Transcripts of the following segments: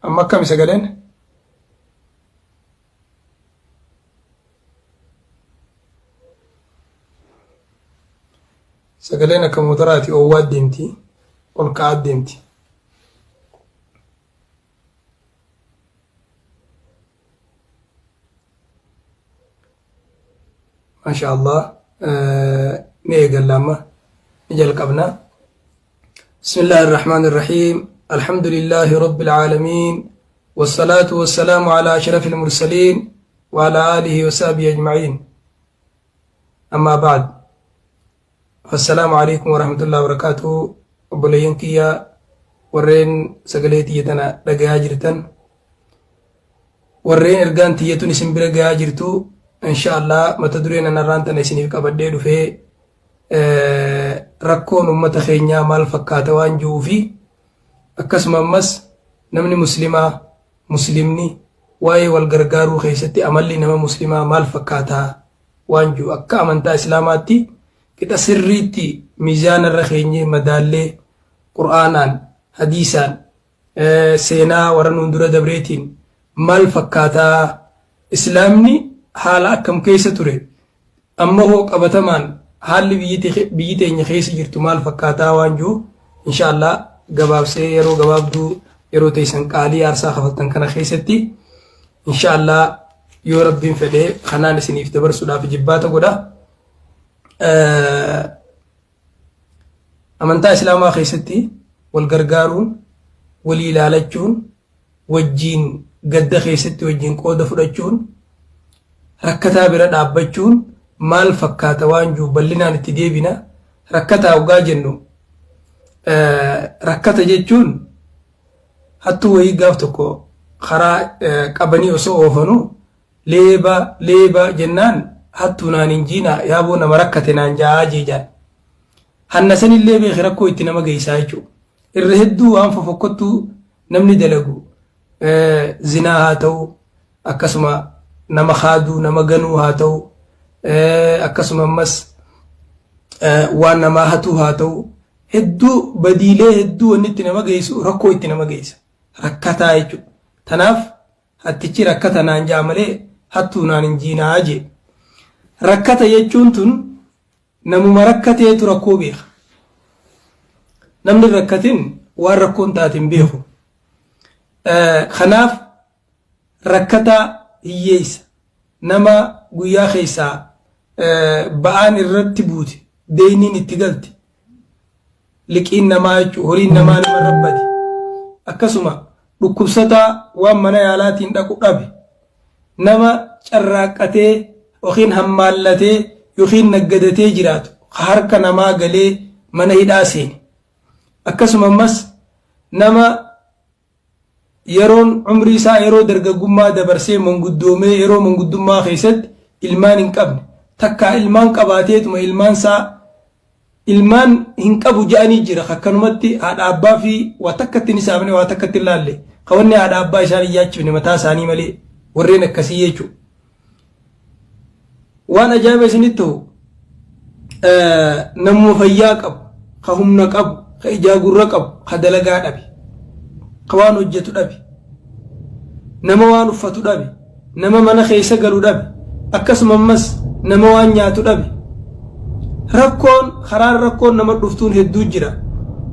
Amma akkami sagaleen? Sagaleen akka mootoraati oowwaa deemti, ol ka'aa deemti. Masha Allah ni eegalla amma ni jalqabna. بسم الله الرحمن الرحيم الحمد لله رب العالمين والصلاة والسلام على أشرف المرسلين وعلى آله وصحبه أجمعين أما بعد Assalaamu alaikum warahmatullahi wabarakatuh. Obboleeyyan kiyya warreen sagalee tiyya tana dhagayaa jirtan warreen ergaan tiyya tun isin bira gayaa jirtu insha Allah mata dureen anarraan tana isiniif qabadhee dhufee rakkoon ummata keenyaa maal fakkaata waan ji'uu fi akkasuma ammas namni muslimaa muslimni waa'ee wal gargaaruu keessatti amalli nama muslimaa maal fakkaataa waan jiru akka amantaa Islaamaatti qixa sirriitti miizaana irra keenyee madaallee Qur'aanaan, hadiisaan, seenaa warra nuun dura dabreetiin maal fakkaataa Islaamni haala akkam keessa ture amma hoo qabatamaan haalli biyyi teenya keessa jirtu maal fakkaataa waan jiru insha Allah gabaabsee yeroo gabaabduu yeroo teessan qaalii aarsaa kafaltan kana keessatti insha Allah yoo rabbiin fedhe kanaan isiniif dabarsuudhaaf jibbaata godha. Amantaa Islaamaa keessatti wal gargaaruun, walii ilaalachuun, wajjiin gadda keessatti wajjiin qooda fudhachuun, rakkataa bira dhaabbachuun maal fakkaata waan jiru bal'inaan itti deebina. Rakkataa hoggaa jennu rakkata jechuun Hattuu wayii gaaf tokko karaa qabanii osoo oofanuu leeba leeba jennaan hattuu naan hin jiinaa yaaboo nama rakkate naan ja'aa jee jaan. Hanna sanillee beeki rakkoo itti nama geessaa jechuudha. Irra hedduu waan fofokkottuu namni dalagu zinaa haa ta'u akkasuma nama kaaduu nama ganuu haa ta'u akkasuma ammas waan namaa hatuu haa ta'u Hedduu badiilee hedduu wanni itti nama geessu rakkoo itti nama geessa. Rakkataa jechuudha. Tanaaf hattichi rakkata naan ja'a malee hattuu naan hin jiinaa jee. Rakkata jechuun tun namuma rakkateetu rakkoo beeka. Namni hin rakkatin waan rakkoon taate hin beeku. Kanaaf rakkataa hiyyeessa nama guyyaa keessaa ba'aan irratti buute deeyniin itti galte liqiin namaa jechuun horiin namaa nama rabbate akkasuma dhukkubsataa waan mana yaalaatiin dhaqu dhabe nama carraaqqatee yookiin hammaallatee yookiin naggadatee jiraatu harka namaa galee mana hidhaa seene akkasuma ammas nama Yeroon umrii isaa yeroo dargaggummaa dabarsee manguddoomee yeroo manguddummaa keessatti ilmaan hin qabne takkaa ilmaan qabaateetuma ilmaan isaa ilmaan hin qabu je'anii jira akkanumatti haadha abbaa fi waa takkatti hin hisaabne waa takkatti hin laalle ka wanni haadha abbaa isaan hin yaachifne mataa isaanii malee warreen akkasii jechuudha. Waan ajaa'iba isinitti ta'u namuma fayyaa qabu, ka humna qabu, ka ijaa gurra qabu, ka dalagaa dhabe, ka waan hojjetu dhabe, nama waan uffatu dhabe, nama mana keessa galu dhabe, akkasuma ammas nama waan nyaatu dhabe. Rakkoon karaan rakkoon nama dhuftuun hedduu jira.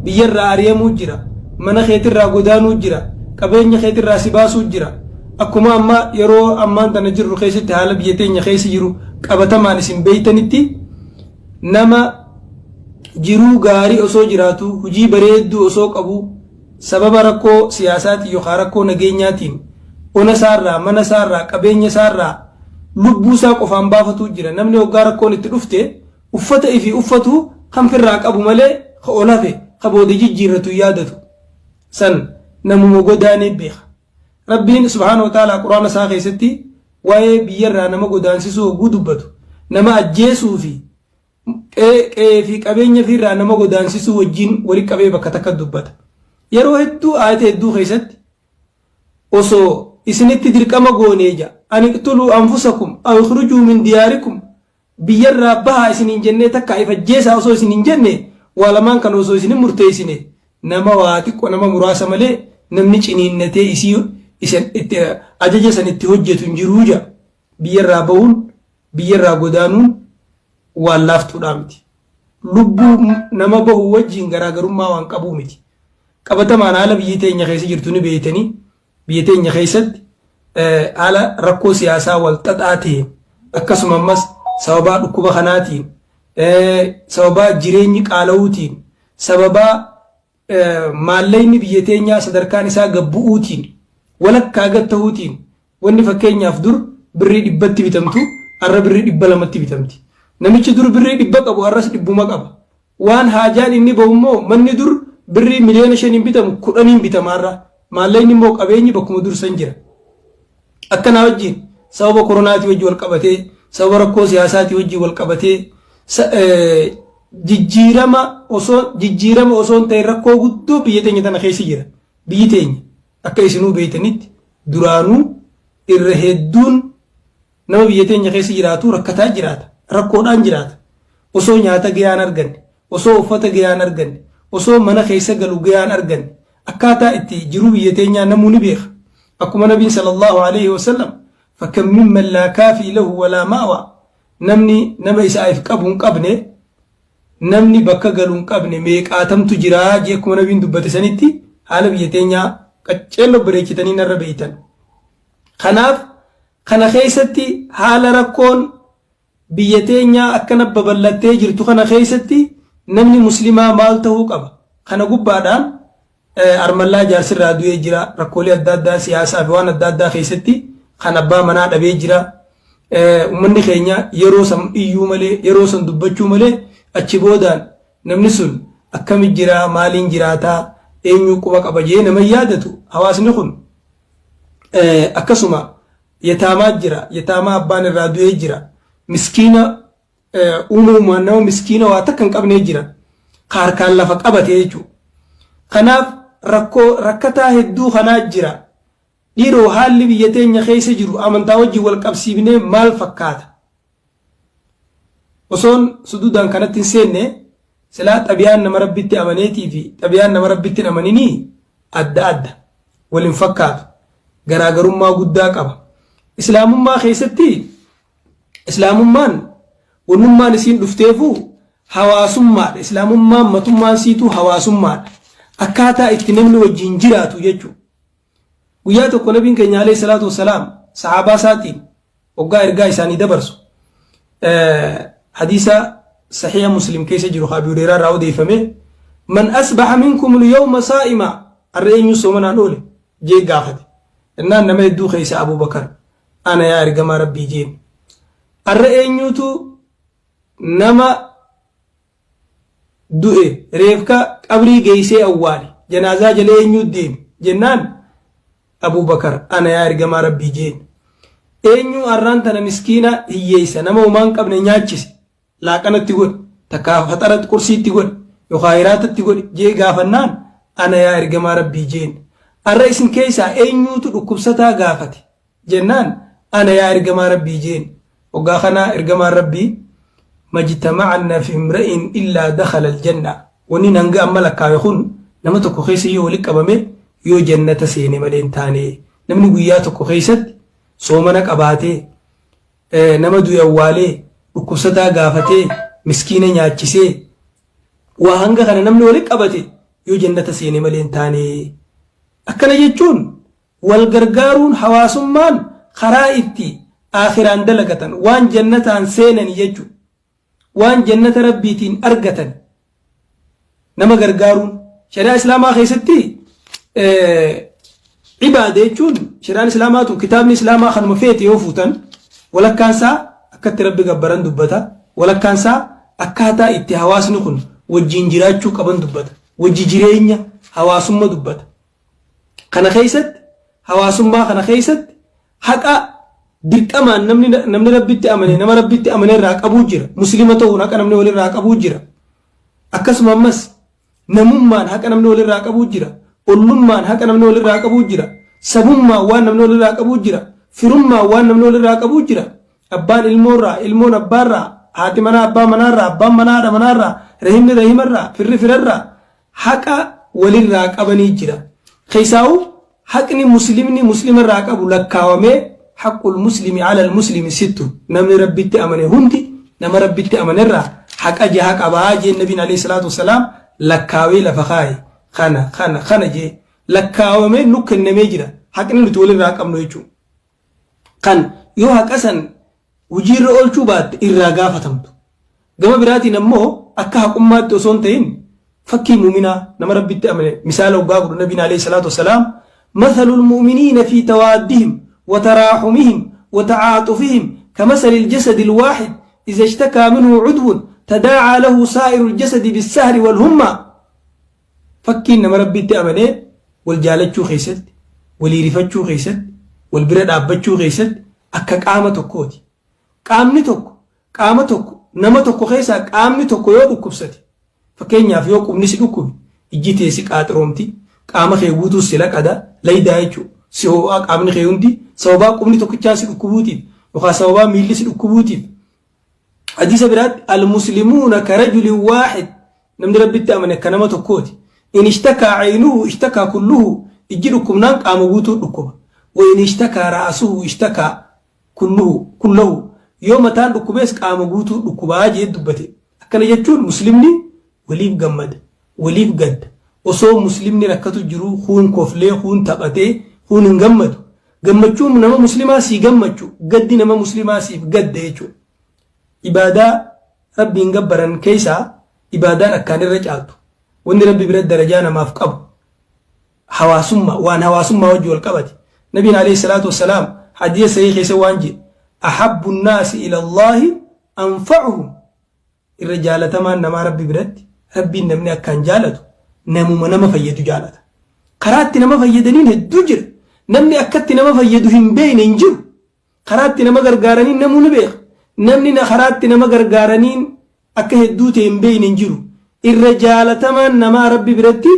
Biyyarraa ari'amuu jira. Mana keetirraa godaanuu jira. Qabeenya keetirraa si baasuu jira. Akkuma amma yeroo ammaan tana jirru keessatti haala biyya teenya keessa jiru qabatamaan isin beeytanitti nama jiruu gaarii osoo jiraatu hojii bareedduu osoo qabu sababa rakkoo siyaasaatiin yookaan rakkoo nageenyaatiin ona isaarraa mana isaarraa qabeenya isaarraa lubbuu isaa qofaan baafatuu jira namni hoggaa rakkoon itti dhufte uffata ifii uffatu kan firraa qabu malee ka ol hafe ka booda jijjiirratu hin yaadatu san namuma godaanee beeka. Rabbiin subhaanahu wa ta'aalaa Qur'aana isaa keessatti waa'ee biyyarraa nama godaansisuu hogguu dubbatu nama ajjeesuu fi qe'ee fi qabeenya ofiirraa nama godaansisuu wajjin wali qabee bakka takka dubbata. Yeroo hedduu aayata hedduu keessatti osoo isinitti dirqama goonee ja an iqtuluu anfusakum aw ikhrujuu min diyaarikum biyyarraa bahaa isiniin jennee takkaa if ajjeesaa osoo isin hin jenne waa lamaan kana osoo isin hin murteessine nama waa xiqqo nama muraasa malee Namni ciniinnatee isii isan itti ajaja san itti hojjetu hin jiruu ja'a. Biyyarraa bahuun, biyyarraa godaanuun waan laaftuudhaa miti. Lubbuu nama bahu wajjin garaagarummaa waan qabuu miti. Qabatamaan haala biyyi teenya keessa jirtu ni beeytanii. Biyya teenya keessatti haala rakkoo siyaasaa wal xaxaa ta'een, akkasuma ammas sababaa dhukkuba kanaatiin, sababaa jireenyi qaala'uutiin, sababaa maallaqni biyya teenyaa sadarkaan isaa gad bu'uutiin, walakkaa gad ta'uutiin, wanni fakkeenyaaf dur birrii 100tti bitamtu har'a birrii 200tti bitamti. Namichi dur birrii 100 qabu har'as dhibbuma qaba. Waan haajaan inni bahu immoo manni dur birrii miliyoona 5n bitamu 10n bitama har'a. Maallaqni immoo qabeenyi bakkuma dur san jira. Akkanaa wajjin sababa koronaatii wajjin wal qabatee, sababa rakkoo siyaasaatii wajjin wal qabatee, jijjiirama osoo hin ta'in rakkoo guddoo biyya teenya tana keessa jira. Biyyi teenya akka isinuu beeytanitti duraanuu irra hedduun nama biyya teenya keessa jiraatu rakkataa jiraata. Rakkoodhaan jiraata. Osoo nyaata gayaan arganne, osoo uffata gayaan arganne, osoo mana keessa galu gayaan arganne, akkaataa itti jiruu biyya teenyaa namuu ni beeka. Akkuma Nabiin sallallahu alaihi wasallam فكم ممن لا كافي له ولا مأوى, namni nama isaaf qabu hin qabne, namni bakka galu hin qabne meeqaatamtu jiraa jee, akkuma Nabiin dubbate sanitti haala biyya teenyaa qaceelloo bareechitanii narra beeytan. Kanaaf kana keessatti, haala rakkoon biyya teenyaa akkana babal'attee jirtu kana keessatti, namni muslimaa maal ta'uu qaba? Kana gubbaadhaan armallaa jaarsirraa du'ee jira. Rakkoolee adda addaa siyaasaa fi waan adda addaa keessatti kan abbaa manaa dhabee jira. Uummanni keenya yeroo san iyyuu malee, yeroo san dubbachuu malee, achi boodaan namni sun akkami jira, maaliin jiraataa, eenyuu quba qaba jee nama yaadatu hawaasni kun. Akkasuma yataamaa jira, yataamaa abbaan irraa du'ee jira, miskiina uumamumaan nama miskiina waa takka hin qabnee jira, ka harkaan lafa qabate jechuudha. Kanaaf rakkoo rakkataa hedduu kanaa jira. Dhiiroo, haalli biyya teenya keessa jiru amantaa wajjin wal qabsiifnee maal fakkaata? Osoon sududaan kanatti hin seenne, silaa xabiyaan nama Rabbitti amaneetii fi xabiyaan nama Rabbitti hin amaninii adda adda, wal hin fakkaatu, garaagarummaa guddaa qaba. Islaamummaa keessatti, islaamummaan wannummaan isiin dhufteefu hawaasummaadha. Islaamummaan matummaan siituu hawaasummaadha. Akkaataa itti namni wajjin jiraatu jechuudha. Guyyaa tokko Nabiin keenya alayhi salaatu wassalaam sahaabaa isaatiin hoggaa ergaa isaanii dabarsu, hadiisa Sahiha Muslim keessa jiru, Abi Hureyraa irraa odeeffame, "من أصبح منكم اليوم صائما", har'a eenyu soomanaan oole jee gaafate. Innaan nama hedduu keessa Abubakar, "Ana yaa ergamaa Rabbii" jeen. Har'a eenyutu nama du'e reefka qabrii geessee awwaale, janaazaa jala eenyu deeme jennaan, Abubakar, "Ana yaa ergamaa Rabbii" jeen. Eenyu har'aan tana miskiina hiyyeessa nama homaa hin qabne nyaachise, laaqanatti godhe, takkaa faxaratti qursiitti godhe yookaan hiraatatti godhe jee gaafannaan, "Ana yaa ergamaa Rabbii" jeen. Har'a isin keessaa eenyuutu dhukkubsataa gaafate jennaan, "Ana yaa ergamaa Rabbii" jeen. Waggaa kana ergamaan Rabbii, "ما اجتمعن في امرئ إلا دخل الجنة", wanni hanga amma lakkaawe kun nama tokko keessa yoo walitti qabame yoo jannata seene malee hin taane. Namni guyyaa tokko keessatti soomana qabaatee, nama du'e awwaalee, dhukkubsataa gaafatee, miskiina nyaachisee, waa hanga kana namni walitti qabate yoo jannata seene malee hin taane. Akkana jechuun wal gargaaruun, hawaasummaan karaa itti aakhiraan dalagatan, waan jannataan seenani jechuudha. Waan jannata Rabbiitiin argatan nama gargaaruun shari'aa Islaamaa keessatti ibaada jechuun, shari'aan Islaamaatu, kitaabni Islaamaa kanuma feete yoo fuutan, walakkaan isaa akkatti Rabbi gabbaran dubbata, walakkaan isaa akkaataa itti hawaasni kun wajjin jiraachuu qaban dubbata, wajji jireenya hawaasummaa dubbata. Kana keessatti, hawaasummaa kana keessatti, haqa dirqamaan namni Rabbitti amane nama Rabbitti amane irraa qabuu jira. Muslima ta'uun haqa namni walirraa qabuu jira. Akkasuma ammas namummaan haqa namni walirraa qabuu jira. Ollummaan haqa namni walirraa qabuu jira. Sabummaan waan namni walirraa qabuu jira. Firummaan waan namni walirraa qabuu jira. Abbaan ilmoorraa, ilmoon abbaarraa, haati manaa abbaa manaarraa, abbaan manaa haadha manaarraa, rahimni rahimarraa, firri firarraa haqa walirraa qabanii jira. Keessaa'u haqni muslimni muslima irraa qabu lakkaawamee, haqqul muslimi alal muslimi sittu, namni Rabbitti amane hundi nama Rabbitti amane irraa haqa jaha qabaa jeen. Nabiin alayhi salaatu wassalaam lakkaawee lafa kaaye, kana kana kana jee lakkaawamee nu kennamee jira, haqni nuti walirraa qabnu jechuudha. Kan yoo haqa san hojiirra oolchuu baatte irraa gaafatamtu. Gama biraatiin ammoo akka haqummaatti osoo hin ta'in, fakkii mu'minaa, nama Rabbitti amane, misaala hoggaa godhu Nabiin alayhi salaatu wassalaam, mathalul mu'miniina fi tawaaddihim wa taraaxumihim wa ta'aaxufihim kamasalil jasadil waahid, iza ishtakaa minhu cudwun tadaacaa lahu saa'irul jasadi bissahri wal hummaa. Fakkiin nama Rabbitti amanee wal jaalachuu keessatti, walii rifachuu keessatti, wal bira dhaabbachuu keessatti akka qaama tokkooti. Qaamni tokko, qaama tokko, nama tokko keessaa qaamni tokko yoo dhukkubsate, fakkeenyaaf yoo qubni si dhukkube, ijji tee si qaaxiroomti, qaama kee guutuus si laqada, laydaa jechuudha. Si ho'aa qaamni kee hundi sababaa qubni tokkichaan si dhukkubuutiif yookaan sababaa miilli si dhukkubuutiif. Hadiisa biraatti, al-muslimuuna ka rajulin waahid, namni Rabbitti amane akka nama tokkooti. In ishtakaa aynuhu ishtakaa kulluhu, ijji dhukkubnaan qaama guutuu dhukkuba. Wa in ishtakaa ra'asuhu ishtakaa kulluhu kullahu, yoo mataan dhukkubees qaama guutuu dhukkubaa jee dubbate. Akkana jechuun muslimni waliif gammada, waliif gadda. Osoo muslimni rakkatu jiruu kuun koflee, kuun taphatee, kuun hin gammadu. Gammachuun nama muslimaa sii gammachu, gaddi nama muslimaa siif gadda jechuudha. Ibaadaa Rabbiin gabbaran keessaa ibaadaan akkaan irra caaltu, wanni Rabbi bira darajaa namaaf qabu, hawaasummaa, waan hawaasummaa wajji wal qabate. Nabiin alayhi salaatu wassalaam hadiisa sahii keessa waan jedhe, ahabbu nnaasi ila Allaahi anfa'uhum, irra jaalatamaan namaa Rabbi biratti, Rabbiin namni akkaan jaalatu namuma nama fayyadu jaalata. Karaa itti nama fayyadaniin hedduu jira. Namni akkatti nama fayyadu hin beekne hin jiru. Karaa itti nama gargaaraniin namuu ni beeka. Namni na karaa itti nama gargaaraniin akka hedduu ta'e hin beekne hin jiru. Irra jaalatamaan namaa Rabbi biratti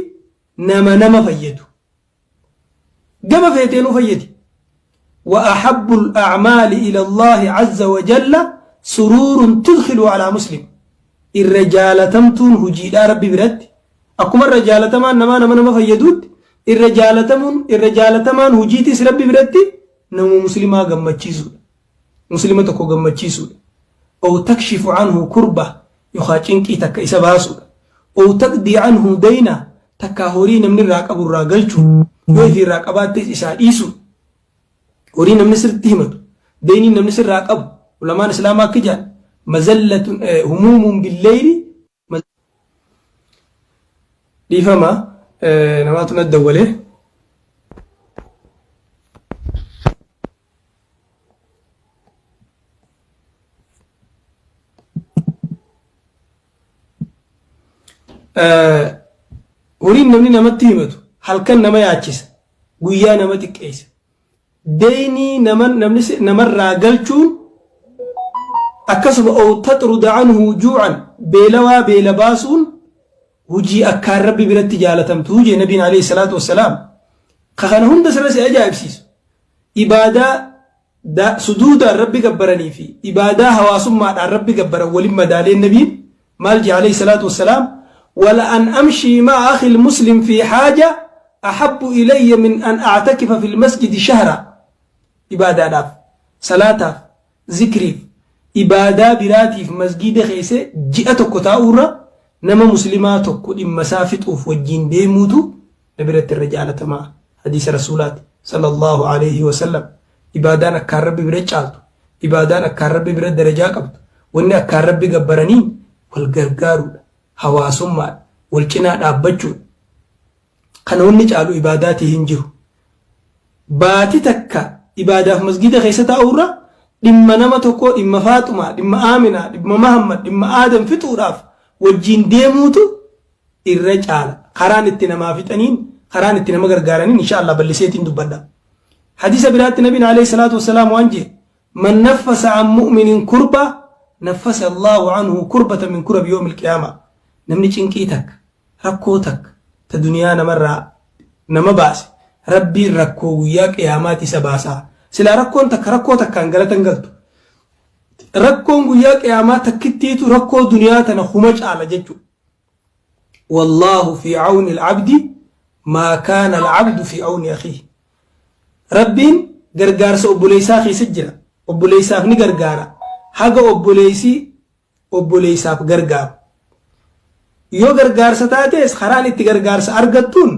nama nama fayyadu. Gama feeteenuu fayyadi. وأحب الأعمال إلى الله عز وجل سرور تدخل على مسلم. Irra jaalatamtuun hojiidhaa Rabbi biratti, akkuma irra jaalatamaan namaa nama nama fayyaduutti, irra jaalatamuun, irra jaalatamaan hojiitis Rabbi biratti nama muslimaa gammachiisuudha. Muslima tokko gammachiisuudha. Aw takshifu anhu kurba, yookaan cinqii takka isa baasuudha. Aw taqdii anhu dayna, takkaa horii namni irraa qabu irraa galchuudha. Yoo ifii irraa qabaattes isaa dhiisuudha. Horii namni sirriitti himatu, deyniin namni sirraa qabu, ulamaan islaamaa akka jedhan, mazallatun humuumuun billeyli. Dhiifama, namaatu na dawwalee. Horiin namni namatti himatu halkan nama yaachisa, guyyaa nama xiqqeessa. Deynii nama namni namarraa galchuun akkasuma, ow taxruda anhu juucan, beelawaa beela baasuun hujii akkaan Rabbi biratti jaalatamtuu jee Nabiin alayhi salaatu wassalaam. Ka kana hunda sirra si ajaa'ibsiisu, ibaadaa suduudaan Rabbi gabbaranii fi ibaadaa hawaasummaadhaan Rabbi gabbaran walin madaaleen Nabiin maal jee alayhi salaatu wassalaam? Wala an amshii ma'a akhi muslim fi haaja ahabbu ilayya min an a'takifa fil masjidi shahra. Ibaadaadhaaf, salaataaf, zikriif, ibaadaa biraatiif masgiida keessa ji'a tokko taa'uurra nama muslimaa tokko dhimma isaa fixuuf wajjiin deemuutu na biratti irra jaalatamaa. Hadiisa Rasuulaati sallallahu alayhi wasallam. Ibaadaan akkaan Rabbi bira caaltu, ibaadaan akkaan Rabbi bira darajaa qabdu, wanni akkaan Rabbi gabbaraniin wal gargaaruudha, hawaasummaadha, wal cinaa dhaabbachuudha. Kana wanni caalu ibaadaatii hin jiru. Baati takka ibaadaaf masgiida keessa taa'uurra dhimma nama tokkoo, dhimma Faaxumaa, dhimma Aaminaa, dhimma Mahammad, dhimma Aadam fixuudhaaf wajjiin deemuutu irra caala. Karaan itti namaa fixaniin, karaan itti nama gargaaraniin insha Allah bal'iseetiin dubbadha. Hadiisa biraatti Nabiin alayhi salaatu wassalaam waan jedhe, man naffasa an mu'minin kurba naffasa Allahu anhu kurbata min kurabi yawmil qiyaama. Namni cinqii takka, rakkoo takka ta duniyaa namarraa nama baase, Rabbiin rakkoo guyyaa qiyaamaati isa baasaa. Silaa rakkoon takka rakkoo takkaan galata hin galtu. Rakkoon guyyaa qiyaamaa takkittiitu rakkoo duniyaa tana kuma caala jechuudha. Wallaahu fi awni al-abdi Maa kaana al-abdu fi awni akhiihi. Rabbiin gargaarsa obboleessaa keessa jira. Obboleessaaf ni gargaara. Haga obboleessi obboleessaaf gargaaru. Yoo gargaarsa taates karaan itti gargaarsa argattuun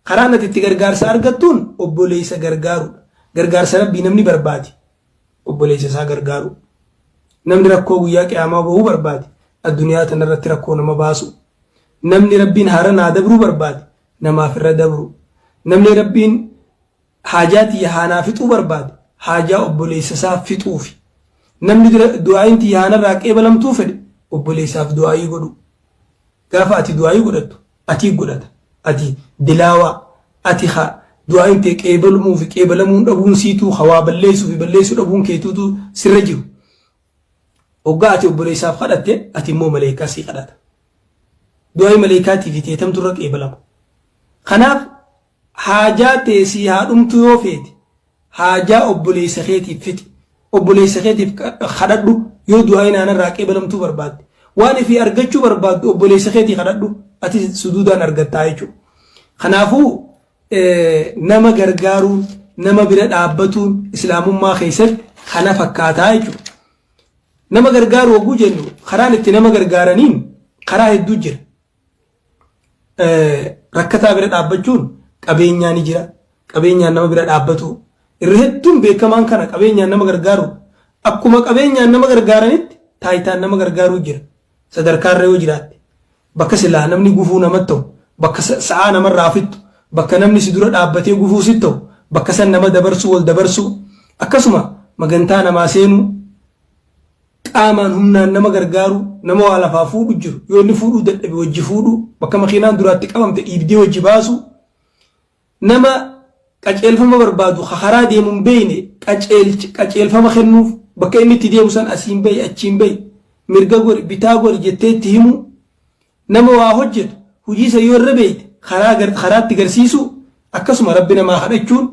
karaan ati itti gargaarsa argattuun obboleessa gargaaruudha. Gargaarsa Rabbii namni barbaade obboleessa isaa gargaaru. Namni rakkoo guyyaa qiyaamaa bahuu barbaade addunyaa tanarratti rakkoo nama baasu. Namni Rabbiin haara naa dabruu barbaade namaaf irra dabru. Namni Rabbiin haajaa tiyya haa naa fixuu barbaade haajaa obboleessa isaa fixuufi. Namni du'aa'iin tiyya haa narraa qeebalamtuu fedhe obboleessaaf du'aa'ii godhu. Gaafa ati du'aa'ii godhattu atii godhata. Ati dilaawaa ati ha du'aa'iin tee qeebalumuu fi qeebalamuun dhabuun siituu ha waa balleessuu fi balleessuu dhabuun keetuutu sirra jiru. Hoggaa ati obboleessaaf kadhatte ati immoo maleekaa sii kadhata. Du'aa'ii maleekaatii fi teetamtu irra qeebalama. Kanaaf haajaa tee sii haa dhumtuu yoo feete haajaa obboleessa keetiif fixi. Obboleessa keetiif kadhadhu yoo du'aa'iin aanarraa qeebalamtuu barbaadde. Waan ifii argachuu barbaaddu obboleessa keetii kadhadhu ati suduudaan argattaa jechuudha. Kanaafuu nama gargaaruun nama bira dhaabbatuun islaamummaa keessatti kana fakkaataa jechuudha. Nama gargaaruu hogguu jennu karaan itti nama gargaaraniin karaa hedduu jira. Rakkataa bira dhaabbachuun qabeenyaa ni jira. Qabeenyaan nama bira dhaabbatu. Irra hedduun beekamaan kana qabeenyaan nama gargaaru. Akkuma qabeenyaan nama gargaaranitti taayitaan nama gargaaruu jira. Sadarkaarra yoo jiraatte. Bakka silaa namni gufuu namatti ta'u, bakka sa'aa namarraa fixxu, bakka namni si dura dhaabbatee gufuu sitti ta'u, bakka san nama dabarsuu wal dabarsuu, akkasuma magantaa namaa seenuu, qaamaan humnaan nama gargaaruu, nama waa lafaa fuudhu jiru yoo inni fuudhuu dadhabe wajji fuudhuu, bakka makiinaan duraatti qabamte dhiibdee wajji baasuu, nama qaceelfama barbaadu ka karaa deemu hin beekne qaceelfama kennuuf bakka inni itti deemu san asiin bahi achiin bahi mirga gori bitaa gori jettee itti himuu nama waa hojjetu hojii san yoo irra beekte karaa karaatti garsiisuu akkasuma rabbi namaa kadhachuun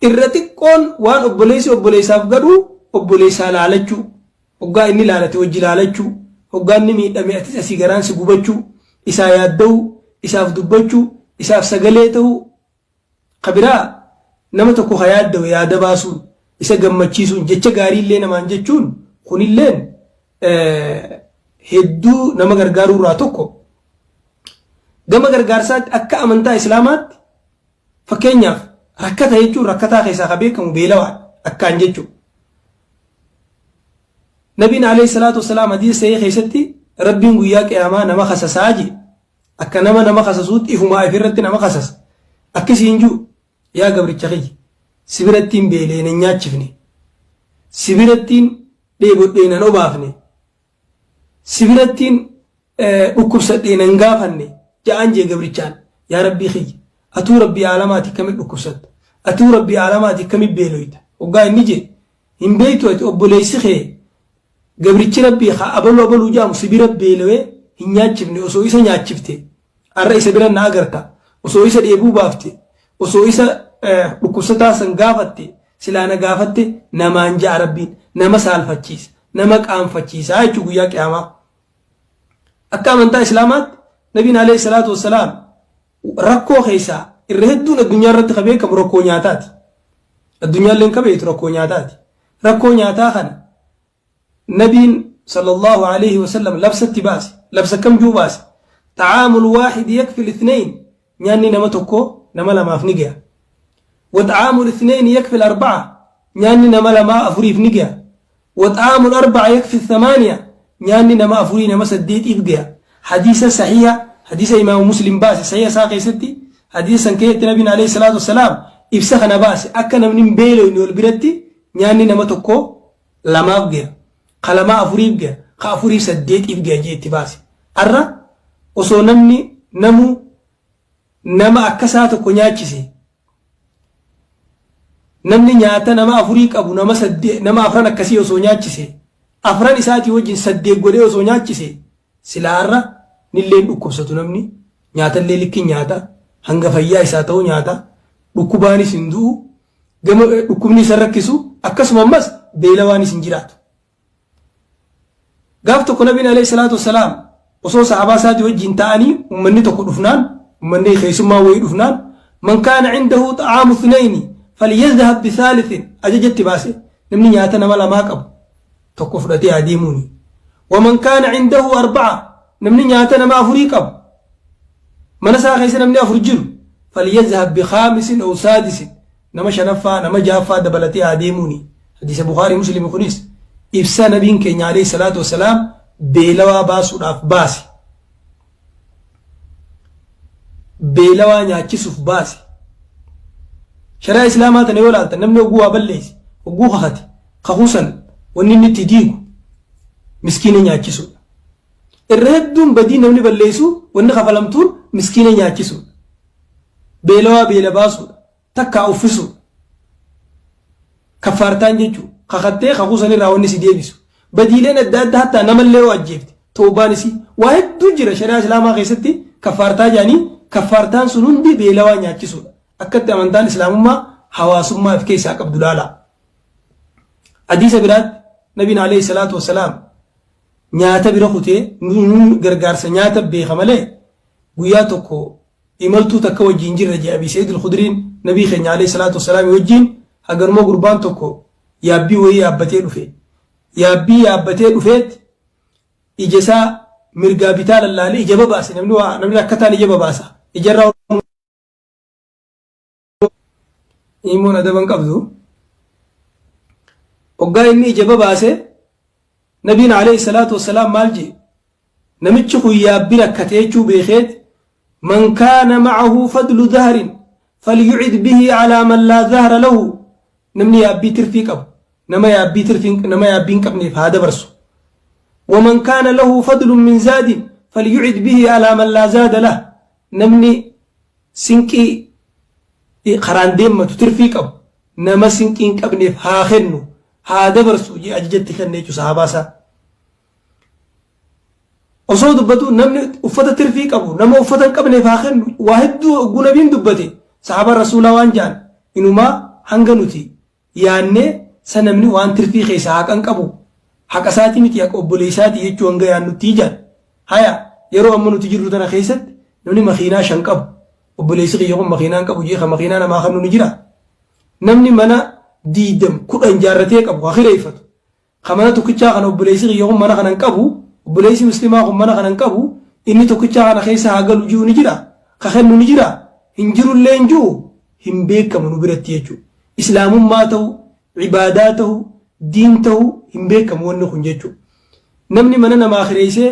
irra xiqqoon waan obboleessi obboleessaaf gadhuu obboleessaa laalachuu hoggaa inni laalate wajji laalachuu hoggaa inni miidhame atis asii garaan si gubachuu isaa yaadda'uu isaaf dubbachuu isaaf sagalee ta'uu ka biraa nama tokko ka yaaddawe yaada baasuun isa gammachiisuun jecha gaariillee namaan jechuun kunilleen hedduu nama gargaaruu irraa tokko. Gama gargaarsaatti akka amantaa islaamaatti fakkeenyaaf rakkata jechuun rakkataa keessaa ka beekamu beelawaadha akkaan jechuudha. Nabiin alayhi salaatu wasalaam hadiisa sahih keessatti Rabbiin guyyaa qiyaamaa nama kasasaa jee akka nama nama kasasuutti ifumaa ifirratti nama kasasa. Akkasiin jiru yaa gabricha kiyya si birattiin beelee nan nyaachifne si birattiin dheebodhee nan obaafne si birattiin dhukkubsadhee nan gaafanne ja'aan jee gabrichaan yaa rabbii kiyya atuu rabbii aalamaati akkamitti dhukkubsatta atuu rabbii aalamaati akkamitti beeloyta hoggaa inni jee hin beektu ati obboleessi kee gabrichi rabbii ka abaluu abaluu jaamu si bira beelawee hin nyaachifne osoo isa nyaachifte arra isa bira na agarta osoo isa dheebuu baafte osoo isa dhukkubsataa san gaafatte silaa na gaafatte namaan ja'a rabbiin nama saalfachiisa nama qaanfachiisa jechuu guyyaa qiyaamaa. Akka amantaa islaamaatti nabiin alayhi salaatu wassalaam rakkoo keessaa irra hedduun addunyaa irratti ka beekamu rakkoo nyaataati. Addunyaalleen ka beektu rakkoo nyaataati. Rakkoo nyaataa kana nabiin sallallahu alayhi wasallam labsatti baase. Labsa kam juu baase? Xacaamul waaxidi yakfi lithnayn nyaanni nama tokko nama lamaaf ni ga'a. Wa xacaamul ithnayni yakfi arbaca nyaanni nama lamaa afuriif ni ga'a. Wa xacaamul arbaca yakfi thamaaniya nyaanni nama afurii nama saddeetiif ga'a. Hadiisa sahiha hadiisa imaamu muslim baase sahiha isaa keessatti hadiisa san keessatti nabiin alayhi salaatu wassalaam ibsa kana baase akka namni hin beelofne wal biratti nyaanni nama tokko lamaaf ga'a. Ka lamaa afuriif ga'a. Ka afurii saddeetiif ga'a jee itti baase. Arra osoo namni namuu nama akka isaa tokko nyaachise namni nyaata nama afurii qabu nama saddeet nama afran akkasii osoo nyaachise afran isaatii wajjin saddeet godhee osoo nyaachise silaa arra nilleen dhukkubsatu namni nyaatallee likki nyaata hanga fayyaa isaa ta'u nyaata dhukkubaanis hin du'u gama dhukkubni isa rakkisu akkasuma ammas beelawaanis hin jiraatu. Gaaf tokko nabiin alayhi salaatu wassalaam osoo sahabaa isaatii wajjin ta'anii uummanni tokko dhufnaan Ummanni keessummaa wayii dhufnaan man kaana cindahu xa'aamu ithnayni falyadhhab bithaalithin ajajatti baase namni nyaata nama lamaa qabu tokko fudhatee haa deemuuni. Waman kaana cindahu arba'a namni nyaata nama afurii qabu mana isaa keessa namni afur jiru falyadhhab bikhaamisin aw saadisin nama shanaffaa nama ja'affaa dabalatee haa deemuuni. Hadiisa Bukhaarii Muslim kunis ibsa nabiin keenya alayhi salaatu wassalaam beelawaa baasuudhaaf baase. Beelawaa nyaachisuuf baase. Shari'aa Islaamaa tana yoo ilaaltan namni hogguu waa balleesse, hogguu kakate, kakuu san wanni inni itti diigu miskiina nyaachisuudha. Irra hedduun badii namni balleessu wanni kafalamtuun miskiina nyaachisuudha. Beelawaa beela baasuudha. Takkaa uffisuudha. Kaffaartaan jechuun kakattee kakuu sanirraa wanni si deebisu. Badiileen adda addaa hattaa namallee yoo ajjeefte tawbaan isii waa hedduu jira shari'aa Islaamaa keessatti kaffaartaa jedhanii kaffaartaan sun hundi beelawaa nyaachisuudha. Akkatti amantaan Islaamummaa hawaasummaa of keessaa qabdu laalaa. Hadiisa biraatti Nabiin alayhi salaatu wassalaam nyaata bira kutee gargaarsa nyaata beeka malee guyyaa tokko imaltuu takka wajjiin jirra jee Abii Sa'iid Al-Khudriin Nabii keenya alayhi salaatu wassalaam wajjiin haganuma gurbaan tokko yaabbii wayii yaabbatee dhufe. Yaabbii yaabbatee dhufeet ija isaa mirgaa bitaa lallaalee ija babaase namni waa namni rakkataan ija babaasa. Ijarraa Imoon adaba hin qabdu. Hoggaa inni ija babaase Nabiin alayhi salaatu wassalaam maal jee? Namichi kun yaabbi rakkate jechuu beekeet man kaana ma'ahu fadlu dahrin falyucid bihi calaa man laa dahra lahu namni yaabbii tirfii qabu nama yaabbii tirfii nama yaabbii hin qabneef haa dabarsu. Waman kaana lahu fadlun min zaadin falyucid bihi alaa man laa zaada lah namni sinqii karaan deemmatu tirfii qabu nama sinqii hin qabneef haa kennu haa dabarsu jee ajajatti kenne jechuudha sahaabaa isaa. Osoo dubbatu namni uffata tirfii qabu nama uffata hin qabneef haa kennu waa hedduu hogguu nabiin dubbate sahaabaan rasuulaa waan ja'an inumaa hanga nuti yaannee sa namni waan tirfii keessaa haqa hin qabu haqa isaatii miti haqa obboleessaatii jechuu hanga yaannuttii ja'an. Haya yeroo amma nuti jirru tana keessatti namni makiinaa shan qabu obboleessi kiyya kun makiinaa hin qabu jee ka makiinaa namaa kennu ni jira. Namni mana diidam kudhan jaarratee qabu ha kireeffatu Ka mana tokkichaa kana obboleessi kiyya kun mana kana hin qabu, obboleessi muslimaa kun mana kana hin qabu, inni tokkichaa kana keessa haa galu ji'u ni jira? Ka kennu ni jira? Hin jirullee hin ji'u? Hin beekamu nu biratti jechuudha. Islaamummaa ta'u, ibaadaa ta'u, diin ta'u hin beekamu wanni kun jechuudha. Namni mana namaa kireessee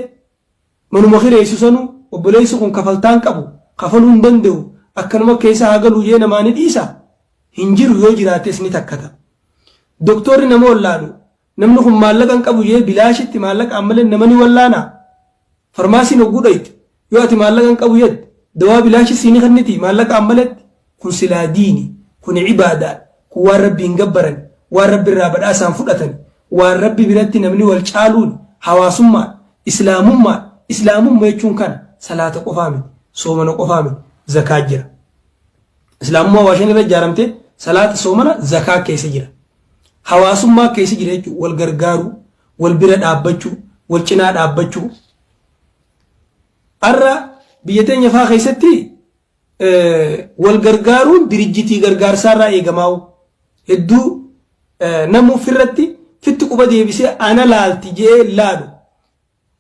manuma kireessu sanu obboleessi kun kafaltaa hin qabu, kafaluu hin danda'u, akkanuma keessa haa galu jee namaa ni dhiisa? Hin jiru yoo jiraates ni takkata. Doktorri nama wallaanu namni kun maallaqa hin qabu jee bilaashitti maallaqa ammalee nama ni wallaanaa? Farmaasiin hogguu dhayxe yoo ati maallaqa hin qabu jette dawaa bilaashi sii ni kennitii maallaqa ammaletti? Kun silaa diini, kuni ibaadaadha, kun waan Rabbiin gabbarani, waan Rabbi irraa badhaasaan fudhatani, waan Rabbi biratti namni wal caaluuni, hawaasummaadha, Islaamummaadha. Islaamumma jechuun kana salaata qofaa miti, soomana qofaa miti, zakaa jira. Islaamummaa waa shan irra ijaaramte salaata soomana zakaa keessa jira. Hawaasummaa keessa jira jechuun wal gargaaruu, wal bira dhaabbachuu, wal cinaa dhaabbachuu. Har'a biyya teenya faa keessatti wal gargaaruun dirijjitii gargaarsaa irraa eegamaa'u. Hedduu namuu firratti fitti quba deebisee ana laalti je'ee laalu.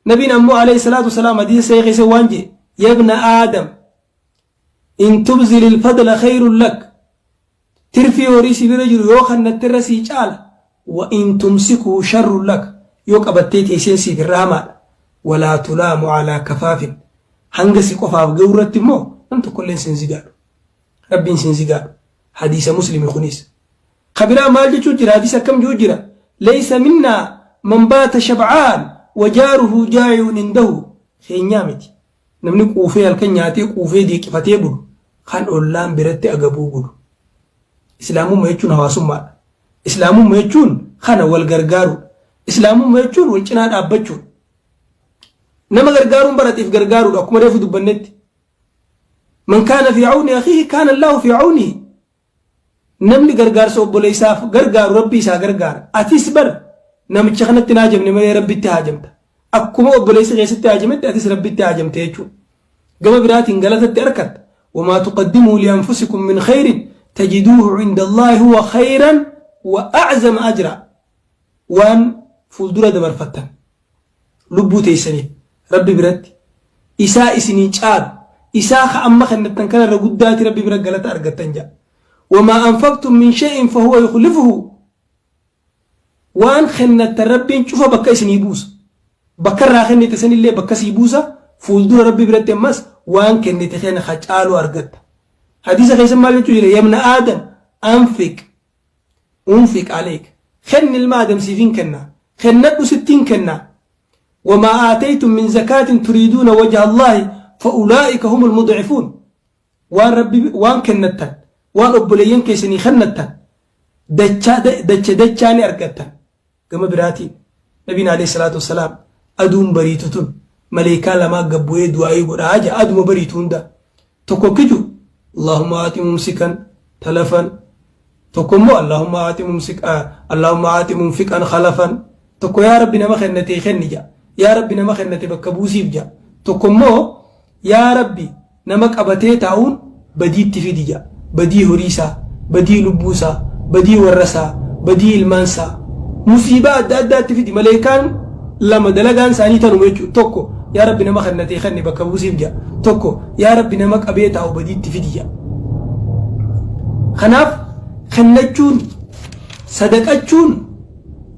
Nabiin ammoo alayhi salaatu wasalaam hadiisa sahih keessa waan je'e yabna aadam In tubzilil fadla khayrun lak Tirfii horii si bira jiru yoo kannatte irra sii caala wa in tumsikhu sharrun lak yoo qabattee teesseen siif irra hamaadha walaa tulaamu alaa kafaafin hanga si qofaaf ga'u irratti immoo nam tokkolleen sin zigaadhu rabbiin sin zigaadhu hadiisa muslimi kunis ka biraa maal jechuu jira hadiisa akkam jiru jira laysa minnaa man baata shab'aan wa jaaruhu jaa'i'un indahu keenyaa miti Namni quufee halkan nyaatee quufee deeqifatee bulu kan ollaan biratti agabuu bulu. Islaamumma jechuun hawaasummaadha. Islaamumma jechuun kana wal gargaaruudha. Islaamumma jechuun wal cinaa dhaabbachuudha. Nama gargaaruun barateef gargaaruudha akkuma reefu dubbannetti. Man kaana fi awni akhiihi kaana Allaahu fi awnihi. Namni gargaarsa obboleessaaf gargaaru Rabbi isaa gargaara. Atis bar namicha kanatti hin haajamne malee Rabbitti haajamta. Akkuma obboleessi keessatti haajametti atis Rabbitti haajamte jechuudha. Gama biraatiin galatatti arkatta. Wamaa tuqaddimuu lianfusikum min khayrin tajiduuhu cinda Allaahi huwa khayran wa a'zama ajra. Waan fuuldura dabarfattan lubbuu teessaniif Rabbi biratti isaa isinii caalu, isaa ka amma kennattan kanarra guddaati Rabbi bira galata argattan jedha. Wamaa anfaqtum min shay'in fahuwa yukhlifuhu. Waan kennattan Rabbiin cufa bakka isinii buusa. Bakka irraa kennite sanillee bakka sii buusa, fuuldura Rabbi biratti ammas waan kennite kana ka caalu argatta. Hadiisa keessa maal jechuu jira? Yabna Aadam anfiq unfiq aleyk. Kenni ilma Aadam siifin kenna. Kennadhu sittiin kenna. Wamaa aataytum min zakaatin turiiduuna wajha Allaahi fa ulaa'ika humul mud'ifuun. Waan Rabbi waan kennattan, waan obboleeyyan keessanii kennattan dachaa dacha dachaa ni argattan. Gama biraatiin Nabiin alayhi salaatu wassalaam aduun bariitu tun maleeykaa lamaa gad bu'ee du'aa'ii godhaa ja'a aduma bariitu hunda. Tokko kiju Allahumma aati mumsikan talafan, tokko immoo Allahumma aati mumsik Allahumma aati munfiqan khalafan. Tokko yaa Rabbi nama kennatee kenni ja'a, yaa Rabbi nama kennate bakka buusiif ja'a. Tokko immoo yaa Rabbi nama qabatee taa'uun badiitti fidi ja'a. Badii horii isaa, badii lubbuu isaa, badii warra isaa, badii ilmaan isaa. Musiibaa adda addaatti fidi. Maleekaan lama dalagaan isaanii tanuma jechuudha. Tokko yaa Rabbi nama kennatee kenne bakka buusiif ja'a. Tokko yaa Rabbi nama qabee taa'u badiitti fidi ja'a. Kanaaf kennachuun, sadaqachuun,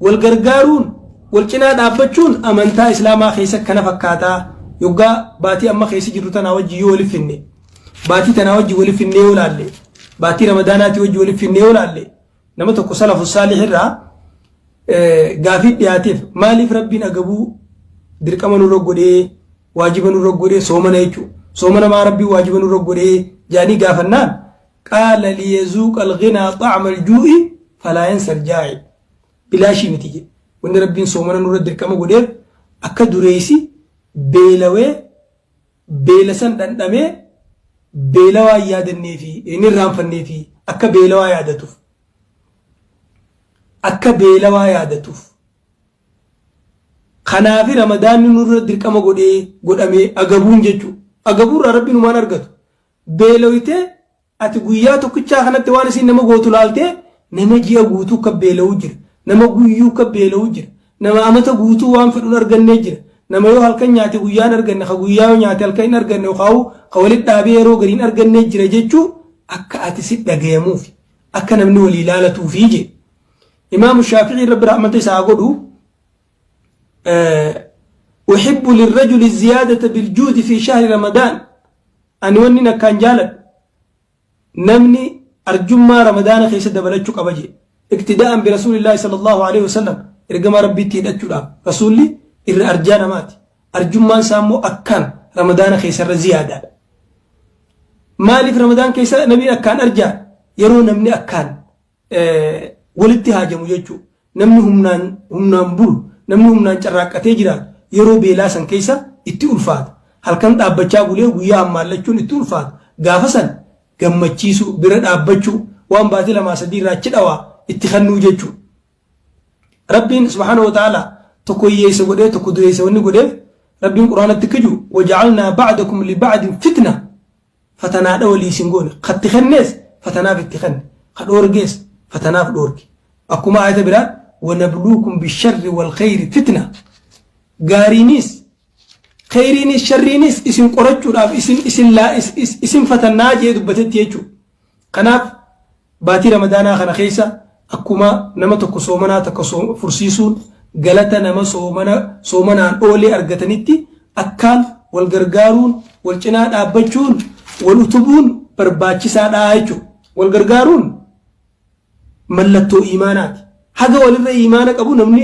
wal gargaaruun, Wal cinaa dhaabbachuun amantaa Islaamaa keessa kana fakkaataa. Yoggaa baatii amma keessa jirru tanaa wajji yoo walitti finne, baatii tanaa wajji walitti finnee yoo laalle, baatii Ramadaanaatii wajji walitti finnee yoo laalle, nama tokko salafu saalih irraa gaafii dhiyaateef, maaliif Rabbiin agabuu dirqama nurra godhee, waajiba nurra godhee, soomana jechuudha, soomana maa Rabbiin waajiba nurra godhee jaanii gaafannaan, qaala liyazuuqa alghinaa xacma aljuu'i falaa yansa aljaa'i. Bilaashii miti jedhe. Wanni Rabbiin soomana nurra dirqama godheef akka dureeysi beelawee beela san dhandhamee beelawaa hin yaadanneefi, hin irraanfanneefi, akka beelawaa yaadatuuf. Akka beelawaa yaadatuuf. Kanaafi Ramadaanni nurra dirqama godhee godhamee agabuun jechuudha. Agabuurraa Rabbiin humaan argatu. Beelawitee Ati guyyaa tokkichaa kanatti waan isiin nama gootu laaltee, nama ji'a guutuu akka beela'uu jira. Nama guyyuu akka beela'uu jira. Nama amata guutuu waan fedhu hin argannee jira. Nama yoo halkan nyaate guyyaa hin arganne, ka guyyaa yoo nyaate halkan hin arganne, yookaan ka walitti dhaabee yeroo gadi hin argannee jira jechuu akka ati si dhagayamuufi. Akka namni walii laalatuufi jee. Imaamu Shaafi'ii Rabbi rahmata isaa haa godhu. Uhibbu lirrajuli ziyaadata biljuudi fi shahri Ramadaan. Ani wannin akkaan jaaladhu namni arjummaa Ramadaana keessa dabalachuu qaba jee. Iqtidaa'an bi Rasuulillaahi sallallahu alaihi wasallam, ergamaa Rabbiitti hidhachuudhaaf, Rasuulli irra arjaa namaati. Arjummaan isaa immoo akkaan Ramadaana keessa irra ziyaadaadha. Maaliif Ramadaan keessa nabiin akkaan arjaa? Yeroo namni akkaan walitti haajamu jechuudha. Namni humnaan humnaan bulu, namni humnaan carraaqqatee jiraatu yeroo beelaa san keessa itti ulfaata. Halkan dhaabbachaa bulee guyyaa hammaallachuun itti ulfaata. Gaafa san gammachiisuu, bira dhaabbachuu, waan baatii lamaa sadii irraa achi dhawaa itti kennuu jechuudha. Rabbiin subhaanahu wa ta'ala tokko hiyyeessa godhee tokko dureessa wanni godheef, Rabbiin Quraanatti akka jiru, waja'alnaa ba'dakum li ba'din fitna, fatanaadha walii isin goone. Katti kennees fatanaaf itti kenne, ka dhoorgees fatanaaf dhoorge. Akkuma aayata biraa, wanabluukum bisharri wal khayri fitna, gaariinis khayriinis sharriinis isin qorachuudhaaf isin isin laa isin fatannaa jee dubbatetti jechuudha. Kanaaf baatii Ramadaanaa kana keessa akkuma nama tokko soomanaa takka fursiisuun galata nama soomana soomanaan oolee argatanitti, akkaan wal gargaaruun, wal cinaa dhaabbachuun, wal utubuun barbaachisaadha jechuudha. Wal gargaaruun mallattoo iimaanaati. Haga walirra iimaana qabu namni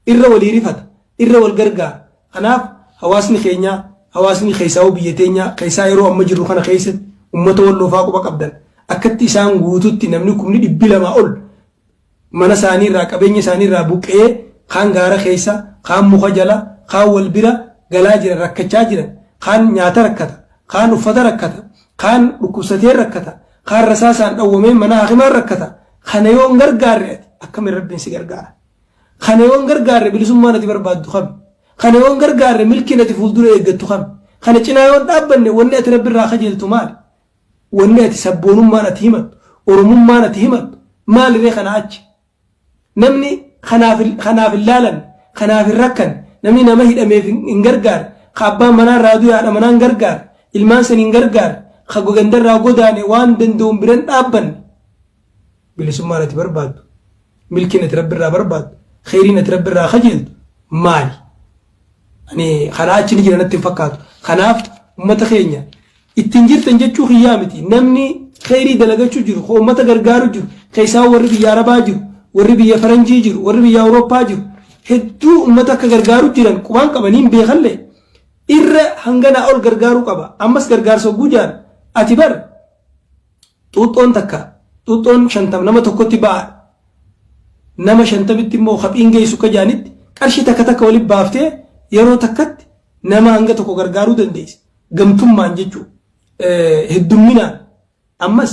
irra walii rifata, irra wal gargaara. Kanaaf hawaasni keenya, hawaasni keessaa'uu biyya teenyaa keessaa yeroo amma jirru kana keessatti ummata Walloofaa quba qabdan, akkatti isaan guututti namni 200,000 ol mana isaanii irraa, qabeenya isaanii irraa buqqa'ee, kaan gaara keessa, kaan muka jala, kaan wal bira galaa jiran, rakkachaa jiran, kaan nyaata rakkata, kaan uffata rakkata, kaan dhukkubsatee rakkata, kaan rasaasaan dhawwamee mana hakimaan rakkata. Kana yoo hin gargaarre ati akkamiin Rabbiin si gargaara? Kana yoo hin gargaarre bilisummaan ati barbaaddu kami? Kana yoo hin gargaarre milkiin ati fuuldura eeggattu kami? Kana cinaa yoo hin dhaabbanne wanni ati Rabbi irraa kajeeltu maali? Wanni ati sabboonummaan ati himattu, Oromummaan ati himattu maaliree kanaa achi? Namni kanaaf kanaaf hin laalanne, kanaaf hin rakkanne, namni nama hidhameef hin gargaarre, ka abbaan manaa irraa du'e haadha manaa hin gargaarre, ilmaan san hin gargaarre, ka ganda irraa godaane waan danda'uun bira hin dhaabbanne. Bilisummaan ati barbaaddu, milkiin ati Rabbi irraa barbaaddu, kheyriin ati Rabbi irraa kajeeltu maali? Ani kanaa achi ni jira natti hin fakkaatu. Kanaaf ummata keenya ittiin jirtan jechuu kiyyaa miti. Namni kheyrii dalagachuu jiru, ka ummata gargaaru jiru, keessaa warri biyya Arabaa jiru, warri biyya Faranjii jiru, warri biyya Awurooppaa jiru, hedduu ummata akka gargaaru jiran qubaan qabanii hin beekallee irra hanganaa ol gargaaruu qaba. Ammas gargaarsa hogguu jaan ati bar Xuuxxoon takka xuuxxoon 50 nama tokkotti ba'aadha. Nama 50tti immoo kaphiin geessu akka jaanitti qarshii takka takka walitti baaftee yeroo takkatti nama hanga tokko gargaaruu dandeessa. Gamtummaan jechuudha. Heddumminaan ammas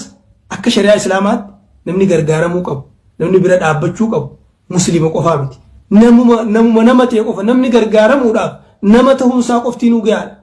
akka shari'aa Islaamaatti namni gargaaramuu qabu, namni bira dhaabbachuu qabu Muslima qofaa miti. Namuma namuma nama ta'e qofa namni gargaaramuudhaaf nama ta'uunsaa qoftii nuu gahaadha.